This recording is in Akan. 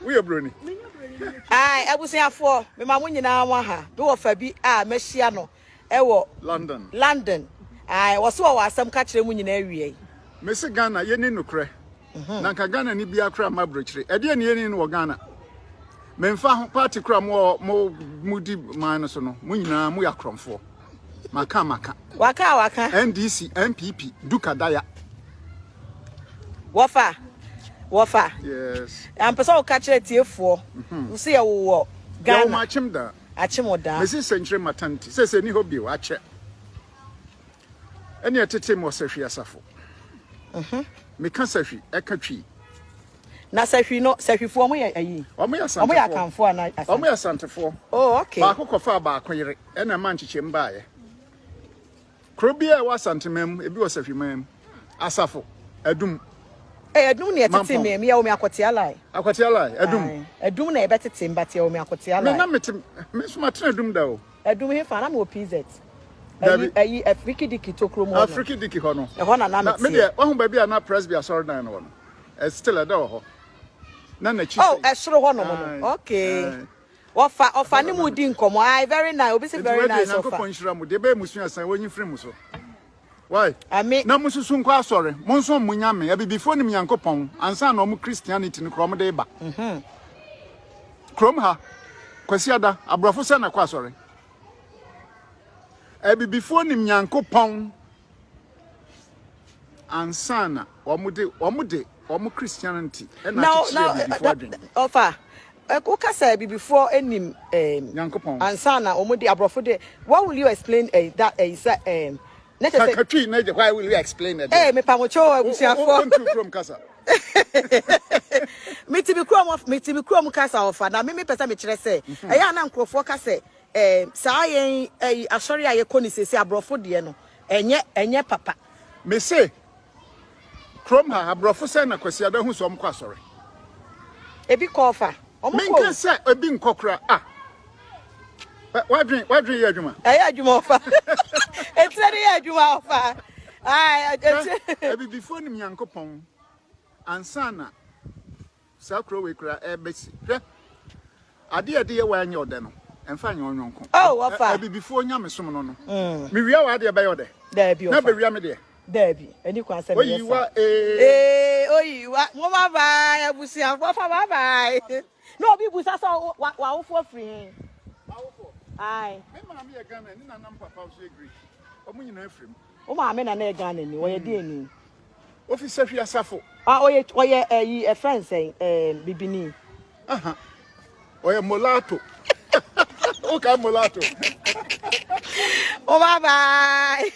Woyɛ broni. Ai, abusuafoɔ, mema mo nyinaa mo aha. Me wɔfa bi a mahyia no ɛwɔ London. London. Ai, wɔso wɔwɔ asɛm ka kyerɛ mo nyinaa awia yi. Mese Ghana yɛni nokorɛ. Na nka Ghana ni biara koraa mma aburokyire. Ɛdeɛ ne yɛni no wɔ Ghana. Memfa ho party koraa mo mo mudi man no so no, mo nyinaa moyɛ akorɔmfoɔ. Maka maka. Waka a waka. NDC, NPP, Duka Daya. Wɔfa. Wɔfa. Yes. Ampɛ sɛ woka kyerɛ tiefoɔ. Wo sɛ yɛwowɔ Yɛwɔ Ghana. mo akyem daa. Akyem daa. Mesi sɛnkyerɛ matanti. Sɛ sɛ ni hɔ bio akyɛ. Ɛne ɛtete mu ɔsahwi asafo. Meka sahwi, ɛka twi. Na sahwi no, sahwifoɔ ɔmo yɛ ayi. Ɔmo yɛ Ɔmo yɛ asantefoɔ. akanfoɔ anaa Ɔmo asante. yɛ asantefoɔ. Oh, okay. Baako kɔfaa baako yere ɛna ɛma nkyekyɛm baeɛ. Kuro biara a ɛwɔ Asanteman mu, ebi wɔ Sahwiman mu. Asafo, Adum. Eh, Adum na yɛtete Mampɔn. me, me yɛwɔ me Akɔtea line. Akwatia line, Adum. Aye. Adum na yɛbɛtete me, but yɛwɔ me Akɔtea Me line. na mete, me nso matena Adum da o. Adum he fa na mewɔ PZ. Dabi. Ayi, ayi, Afriki Diki tokuro mu hɔ no. Afriki Diki hɔ no. Ɛhɔ na na Na me meteɛ. deɛ, wahu baabi a na Presby asɔredan no wɔ no. Still ɛda wɔ hɔ. Na n'akyi Oh, sɛi. ɛsoro hɔ nom no. Aye, Okay. aye. Wɔfa, ɔfa Ɛhɔ ne na mu na di mete. nkɔmmɔ. Aye, very nice. Obi si Nti very wei deɛ nice ɔfa. Nyankopɔn nhyira mo. Deɛ ɛbɛyɛ mo sua san, wɔnyi mfiri mo so. Why? Ame. Na mo susu nkɔ asɔre. Mo nso mo nyame. Abibifoɔ nim Nyankopɔn. Ansa na ɔmo Christianity no korɔ ɔmo de ba. Kurom ha, Kwasiada, aborɔfo sɛ na kɔ asɔre. Abibifoɔ nim Nyankopɔn. Ansa na wɔn de wɔn de wɔn Christianity ɛna Now, akyekyere now, abibifoɔ adwene. ɔfa. Woka sɛ abibifoɔ anim Nyankopɔn. ansa na wɔn de aborɔfo de. What will you explain that sɛ ne kyerɛ sɛ Kakatwi na gye, why will you explain it? Eh, mepa mo kyɛw abusuafoɔ. Wontu kurom kasa. Meti mi kurom kasa ɔfa na me pɛ sɛ mekyerɛ sɛ ɛyɛ ana nkurɔfoɔ ka sɛ saa yɛn asɔre a yɛkɔ ne sese aborɔfo deɛ no ɛnyɛ papa. Me se kurom ha aborɔfo sɛ na Kwasiada hu sɛ ɔmo kɔ asɔre. Ebi kɔ ɔfa. Ɔmo Menka kɔ. sɛ ebi nkɔ kora ah. Wadwen yɛ adwuma. Ɛyɛ adwuma ɔfa. Etire ne yɛ adwuma ɔfa. Ai, etire. Abibifoɔ nim Nyankopɔn ansa na saa kuro wei kora ɛbɛsi. Hwɛ, adeɛ a ɛde yɛ wa nyɛ ɔdɛ no, ɛmfa nyɛ ɔnyɔnko. Oh, wɔfa. Abibifoɔ nyamesom no. Mewia wɔ adeɛ bɛyɛ ɔdɛ. Daabi Na ɔfa. bɛwia me deɛ. Daabi. Ɛni kwan sɛ meyɛ Oyi wa saa. ee. Ee, oyi wa. Mo bye bye abusuafoɔ fa bye bye. Na obi busa sɛ w'awofoɔ firi he. Ai. Me maame yɛ Ghana, ne nanam papa nso yɛ Greek. Ɔmo nyinaa firi mu. Wo maame na na yɛ Ghana ni, wɔyɛ deɛ ni. Ofi Sahwi Asafo. Ah, ɔyɛ ɛyi ɛfrɛ nsɛn bibini. Aha. Ɔyɛ mulatto. Woka mulatto. Oh, bye bye.